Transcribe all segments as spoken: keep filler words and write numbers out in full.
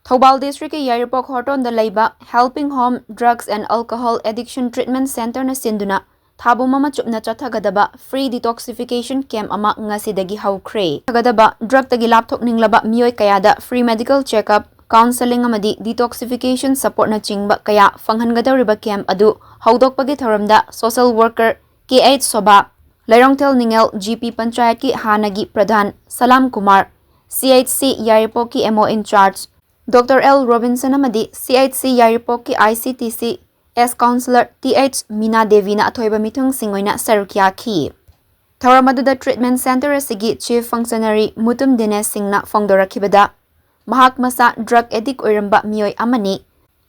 ꯊꯧꯕꯥꯜ ꯗꯤꯁꯇ꯭ꯔꯤꯛꯀꯤ ꯌꯥꯏꯔꯤꯄꯣꯛ ꯍꯣꯔꯇꯣꯟꯗ ꯂꯩꯕ Helping Home Drugs and Alcohol Addiction Treatment Centreꯅ ꯁꯤꯟꯗꯨꯅ ꯊꯥ ꯄꯨꯝ ꯑꯃ ꯆꯨꯞꯅ ꯆꯠꯊꯒꯗꯕ free detoxification camp ꯑꯃ ꯉꯁꯤꯗꯒꯤ ꯍꯧꯈ꯭ꯔꯦ꯫ ꯆꯠꯊꯒꯗꯕ drugꯇꯒꯤ ꯂꯥꯞꯊꯣꯛꯅꯤꯡꯂꯕ ꯃꯤꯑꯣꯏ ꯀꯌꯥꯗ free medical checkup, counselling ꯑꯃꯗꯤ detoxification supportꯅꯆꯤꯡꯕ ꯀꯌꯥ ꯐꯪꯍꯟꯒꯗꯧꯔꯤꯕ camp ꯑꯗꯨ ꯍꯧꯗꯣꯛꯄꯒꯤ ꯊꯧꯔꯝꯗ social worker ꯀꯦ ꯑꯩꯆ ꯁꯣꯚꯥ, ꯂꯩꯔꯣꯡꯊꯦꯜ ꯅꯤꯡꯉꯦꯜ ꯖꯤ ꯄꯤ ꯄꯟꯆꯥꯌꯠꯀꯤ ꯍꯥꯟꯅꯒꯤ ꯄ꯭ꯔꯙꯥꯟ ꯁꯂꯥꯝ ꯀꯨꯃꯥꯔ, ꯁꯤ H C ꯌꯥꯏꯔꯤꯄꯣꯛꯀꯤ M O in charge doctor L Robinson ꯑꯃꯗꯤ ꯁꯤ H C ꯌꯥꯏꯔꯤꯄꯣꯛꯀꯤ I C T C S counsellor T H ꯃꯤꯅꯥ ꯗꯦꯕꯤꯅ ꯑꯊꯣꯏꯕ ꯃꯤꯊꯨꯡꯁꯤꯡ ꯑꯣꯏꯅ ꯁꯔꯨꯛ ꯌꯥꯈꯤ꯫ ꯊꯧꯔꯝ ꯑꯗꯨꯗ treatment centre ꯑꯁꯤꯒꯤ chief functionary ꯃꯨꯇꯨꯝ ꯗꯤꯅꯦꯁ ꯁꯤꯡꯅ ꯐꯣꯡꯗꯣꯔꯛꯈꯤꯕꯗ, ꯃꯍꯥꯛ ꯃꯁꯥ drug addict ꯑꯣꯏꯔꯝꯕ ꯃꯤꯑꯣꯏ ꯑꯃꯅꯤ꯫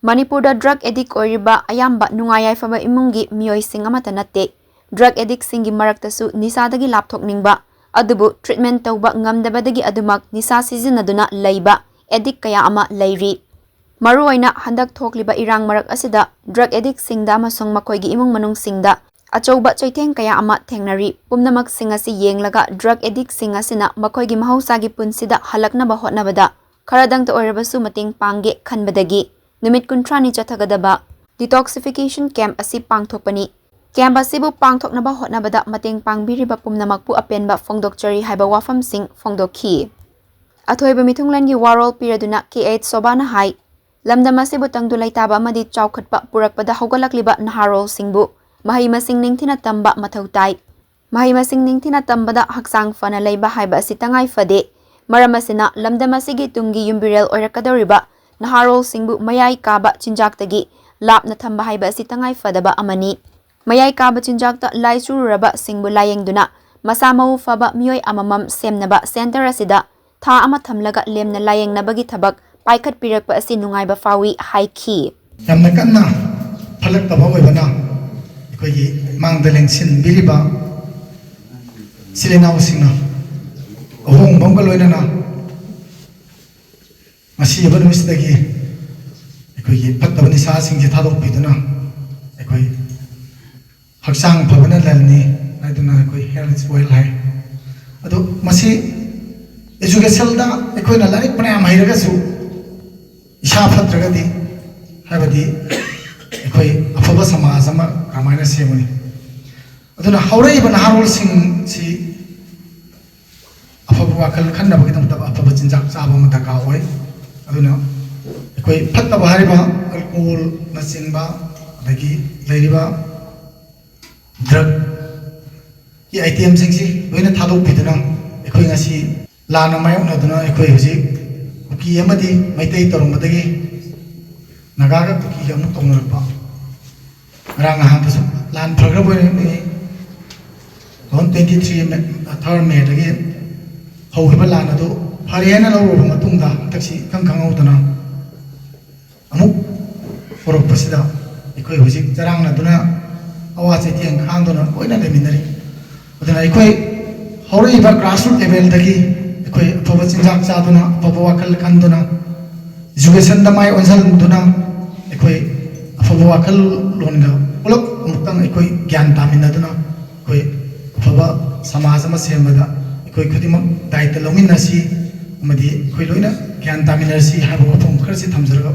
ꯃꯅꯤꯄꯨꯔꯗ drug addict ꯑꯣꯏꯔꯤꯕ ꯑꯌꯥꯝꯕ ꯅꯨꯡꯉꯥꯏ ꯌꯥꯏꯐꯕ ꯏꯃꯨꯡꯒꯤ ꯃꯤꯑꯣꯏꯁꯤꯡ ꯑꯃꯠꯇ ꯅꯠꯇꯦ꯫ Drug addictꯁꯤꯡꯒꯤ ꯃꯔꯛꯇꯁꯨ ꯅꯤꯁꯥꯗꯒꯤ ꯂꯥꯞꯊꯣꯛꯅꯤꯡꯕ, ꯑꯗꯨꯕꯨ treatment ꯇꯧꯕ ꯉꯝꯗꯕꯗꯒꯤ ꯑꯗꯨꯃꯛ ꯅꯤꯁꯥ ꯁꯤꯖꯤꯟꯅꯗꯨꯅ ꯂꯩꯕ addict ꯀꯌꯥ ꯑꯃ ꯂꯩꯔꯤ꯫ ꯃꯔꯨꯑꯣꯏꯅ ꯍꯟꯗꯛ ꯊꯣꯛꯂꯤꯕ ꯏꯔꯥꯡ ꯃꯔꯛ ꯑꯁꯤꯗ drug addictꯁꯤꯡꯗ ꯑꯃꯁꯨꯡ ꯃꯈꯣꯏꯒꯤ ꯏꯃꯨꯡ ꯃꯅꯨꯡꯁꯤꯡꯗ ꯑꯆꯧꯕ ꯆꯩꯊꯦꯡ ꯀꯌꯥ ꯑꯃ ꯊꯦꯡꯅꯔꯤ꯫ ꯄꯨꯝꯅꯃꯛꯁꯤꯡ ꯑꯁꯤ ꯌꯦꯡꯂꯒ drug addictꯁꯤꯡ ꯑꯁꯤꯅ ꯃꯈꯣꯏꯒꯤ ꯃꯍꯧꯁꯥꯒꯤ ꯄꯨꯟꯁꯤꯗ ꯍꯜꯂꯛꯅꯕ ꯍꯣꯠꯅꯕꯗ ꯈꯔꯗꯪꯇ ꯑꯣꯏꯔꯕꯁꯨ ꯃꯇꯦꯡ ꯄꯥꯡꯒꯦ ꯈꯟꯕꯗꯒꯤ ꯅꯨꯃꯤꯠ ꯀꯨꯟꯊ꯭ꯔꯥꯅꯤ ꯆꯠꯊꯒꯗꯕ detoxification camp ꯑꯁꯤ ꯄꯥꯡꯊꯣꯛꯄꯅꯤ꯫ Camp ꯑꯁꯤꯕꯨ ꯄꯥꯡꯊꯣꯛꯅꯕ ꯍꯣꯠꯅꯕꯗ ꯃꯇꯦꯡ ꯄꯥꯡꯕꯤꯔꯤꯕ ꯄꯨꯝꯅꯃꯛꯄꯨ ꯑꯄꯦꯟꯕ ꯐꯣꯡꯗꯣꯛꯆꯔꯤ ꯍꯥꯏꯕ ꯋꯥꯐꯝꯁꯤꯡ ꯐꯣꯡꯗꯣꯛꯈꯤ꯫ ꯑꯊꯣꯏꯕ ꯃꯤꯊꯨꯡꯂꯦꯟꯒꯤ ꯋꯥꯔꯣꯜ ꯄꯤꯔꯗꯨꯅ ꯀꯦ ꯑꯩꯆ ꯁꯣꯚꯥꯅ ꯍꯥꯏ, ꯂꯝꯗꯝ ꯑꯁꯤꯕꯨ ꯇꯪꯗꯨ ꯂꯩꯇꯥꯕ ꯑꯃꯗꯤ ꯆꯥꯎꯈꯠꯄ ꯄꯨꯔꯛꯄꯗ ꯍꯧꯒꯠꯂꯛꯂꯤꯕ ꯅꯍꯥꯔꯣꯜꯁꯤꯡꯕꯨ ꯃꯍꯩ ꯃꯁꯤꯡ ꯅꯤꯡꯊꯤꯅ ꯇꯝꯕ ꯃꯊꯧ ꯇꯥꯏ꯫ ꯃꯍꯩ ꯃꯁꯤꯡ ꯅꯤꯡꯊꯤꯅ ꯇꯝꯕꯗ ꯍꯛꯆꯥꯡ ꯐꯅ ꯂꯩꯕ ꯍꯥꯏꯕ ꯑꯁꯤ ꯇꯉꯥꯏ ꯐꯗꯦ꯫ ꯃꯔꯝ ꯑꯁꯤꯅ ꯂꯝꯗꯝ ꯑꯁꯤꯒꯤ ꯇꯨꯡꯒꯤ ꯌꯨꯝꯕꯤꯔꯦꯜ ꯑꯣꯏꯔꯛꯀꯗꯧꯔꯤꯕ ꯅꯍꯥꯔꯣꯜꯁꯤꯡꯕꯨ ꯃꯌꯥꯏ ꯀꯥꯕ ꯆꯤꯟꯖꯥꯛꯇꯒꯤ ꯂꯥꯞꯅ ꯊꯝꯕ ꯍꯥꯏꯕ ꯑꯁꯤ ꯇꯉꯥꯏ ꯐꯗꯕ ꯑꯃꯅꯤ꯫ ꯃꯌꯥꯏ ꯀꯥꯕ ꯆꯤꯟꯖꯥꯛꯇ ꯂꯥꯏꯆꯨꯔꯨꯔꯕꯁꯤꯡꯕꯨ ꯂꯥꯌꯦꯡꯗꯨꯅ ꯃꯁꯥ ꯃꯎ ꯐꯕ ꯃꯤꯑꯣꯏ ꯑꯃꯃꯝ ꯁꯦꯝꯅꯕ centre ꯑꯁꯤꯗ ꯊꯥ ꯑꯃ ꯊꯝꯂꯒ ꯂꯦꯝꯅ ꯂꯥꯌꯦꯡꯅꯕꯒꯤ ꯊꯕꯛ ꯄꯥꯏꯈꯠꯄꯤꯔꯛꯄ ꯑꯁꯤ ꯅꯨꯡꯉꯥꯏꯕ ꯐꯥꯎꯏ ꯍꯥꯏꯈꯤ꯫ ꯌꯥꯝꯅ ꯀꯟꯅ ꯐꯠꯂꯛꯇꯕ ꯑꯣꯏꯕꯅ ꯑꯩꯈꯣꯏꯒꯤ ꯃꯥꯡꯗ ꯂꯦꯡꯁꯤꯟꯕꯤꯔꯤꯕ ꯏꯆꯤꯜ ꯏꯅꯥꯎꯁꯤꯡꯅ ꯑꯍꯣꯡꯕ ꯑꯃꯒ ꯂꯣꯏꯅꯅ ꯉꯁꯤꯕ ꯅꯨꯃꯤꯠꯁꯤꯗꯒꯤ ꯑꯩꯈꯣꯏꯒꯤ ꯐꯠꯇꯕ ꯅꯤꯁꯥꯁꯤꯡꯁꯦ ꯊꯥꯗꯣꯛꯄꯤꯗꯨꯅ ꯑꯩꯈꯣꯏ ꯍꯛꯆꯥꯡ ꯐꯕꯅ ꯂꯟꯅꯤ ꯍꯥꯏꯗꯨꯅ ꯑꯩꯈꯣꯏ health is wealth ꯍꯥꯏ꯫ ꯑꯗꯣ ꯃꯁꯤ educationꯗ ꯑꯩꯈꯣꯏꯅ ꯂꯥꯏꯔꯤꯛ ꯐꯅꯌꯥꯝ ꯍꯩꯔꯒꯁꯨ ꯏꯁꯥ ꯐꯠꯇ꯭ꯔꯒꯗꯤ, ꯍꯥꯏꯕꯗꯤ ꯑꯩꯈꯣꯏ ꯑꯐꯕ ꯁꯃꯥꯖ ꯑꯃ ꯀꯔꯝꯍꯥꯏꯅ ꯁꯦꯝꯒꯅꯤ? ꯑꯗꯨꯅ ꯍꯧꯔꯛꯏꯕ ꯅꯍꯥꯔꯣꯜꯁꯤꯡꯁꯤ ꯑꯐꯕ ꯋꯥꯈꯜ ꯈꯟꯅꯕꯒꯤꯗꯃꯛꯇ ꯑꯐꯕ ꯆꯤꯟꯖꯥꯛ ꯆꯥꯕ ꯑꯃ ꯗꯔꯀꯥꯔ ꯑꯣꯏ꯫ ꯑꯗꯨꯅ ꯑꯩꯈꯣꯏ ꯐꯠꯇꯕ ꯍꯥꯏꯔꯤꯕ alcoholꯅꯆꯤꯡꯕ, ꯑꯗꯒꯤ ꯂꯩꯔꯤꯕ drugꯀꯤ itemꯁꯤꯡꯁꯤ ꯂꯣꯏꯅ ꯊꯥꯗꯣꯛꯄꯤꯗꯨꯅ, ꯑꯩꯈꯣꯏ ꯉꯁꯤ ꯂꯥꯟꯅ ꯃꯥꯌꯣꯛꯅꯗꯨꯅ ꯑꯩꯈꯣꯏ ꯍꯧꯖꯤꯛ ꯀꯨꯀꯤ ꯑꯃꯗꯤ ꯃꯩꯇꯩ ꯇꯧꯔꯝꯕꯗꯒꯤ ꯅꯥꯒꯥꯒ ꯀꯨꯀꯤꯒ ꯑꯃꯨꯛ ꯇꯧꯅꯔꯛꯄ, ꯉꯔꯥꯡ ꯅꯍꯥꯟꯗꯁꯨ ꯂꯥꯟ ꯐꯈ꯭ꯔꯕ ꯑꯣꯏꯅ ꯅꯤꯡꯏ꯫ Two thousand twenty three May, third Mayꯗꯒꯤ ꯍꯧꯈꯤꯕ ꯂꯥꯟ ꯑꯗꯨ ꯐꯔꯦ ꯍꯥꯏꯅ ꯂꯧꯔꯨꯔꯕ ꯃꯇꯨꯡꯗ, ꯍꯟꯗꯛꯁꯤ ꯏꯈꯪ ꯈꯪꯍꯧꯗꯅ ꯑꯃꯨꯛ ꯍꯧꯔꯛꯄꯁꯤꯗ, ꯑꯩꯈꯣꯏ ꯍꯧꯖꯤꯛ ꯆꯔꯥꯡꯅꯗꯨꯅ ꯑꯋꯥ ꯆꯩꯊꯦꯡ ꯈꯥꯡꯗꯨꯅ ꯂꯣꯏꯅ ꯂꯩꯃꯤꯟꯅꯔꯤ꯫ ꯑꯗꯨꯅ ꯑꯩꯈꯣꯏ ꯍꯧꯔꯛꯏꯕ grassroot levelꯗꯒꯤ ꯑꯩꯈꯣꯏ ꯑꯐꯕ ꯆꯤꯟꯖꯥꯛ ꯆꯥꯗꯨꯅ, ꯑꯐꯕ ꯋꯥꯈꯜ ꯈꯟꯗꯨꯅ, educationꯗ ꯃꯥꯏ ꯑꯣꯟꯁꯤꯟꯗꯨꯅ, ꯑꯩꯈꯣꯏ ꯑꯐꯕ ꯋꯥꯈꯜꯂꯣꯟꯒ ꯄꯨꯂꯞ ꯑꯃꯨꯛꯇꯪ ꯑꯩꯈꯣꯏ ꯒ꯭ꯌꯥꯟ ꯇꯥꯃꯤꯟꯅꯗꯨꯅ, ꯑꯩꯈꯣꯏ ꯑꯐꯕ ꯁꯃꯥꯖ ꯑꯃ ꯁꯦꯝꯕꯗ ꯑꯩꯈꯣꯏ ꯈꯨꯗꯤꯡꯃꯛ ꯗꯥꯏꯇ ꯂꯧꯃꯤꯟꯅꯁꯤ ꯑꯃꯗꯤ ꯑꯩꯈꯣꯏ ꯂꯣꯏꯅ ꯒ꯭ꯌꯥꯟ ꯇꯥꯃꯤꯟꯅꯔꯁꯤ ꯍꯥꯏꯕ ꯋꯥꯐꯝ ꯈꯔꯁꯤ ꯊꯝꯖꯔꯒ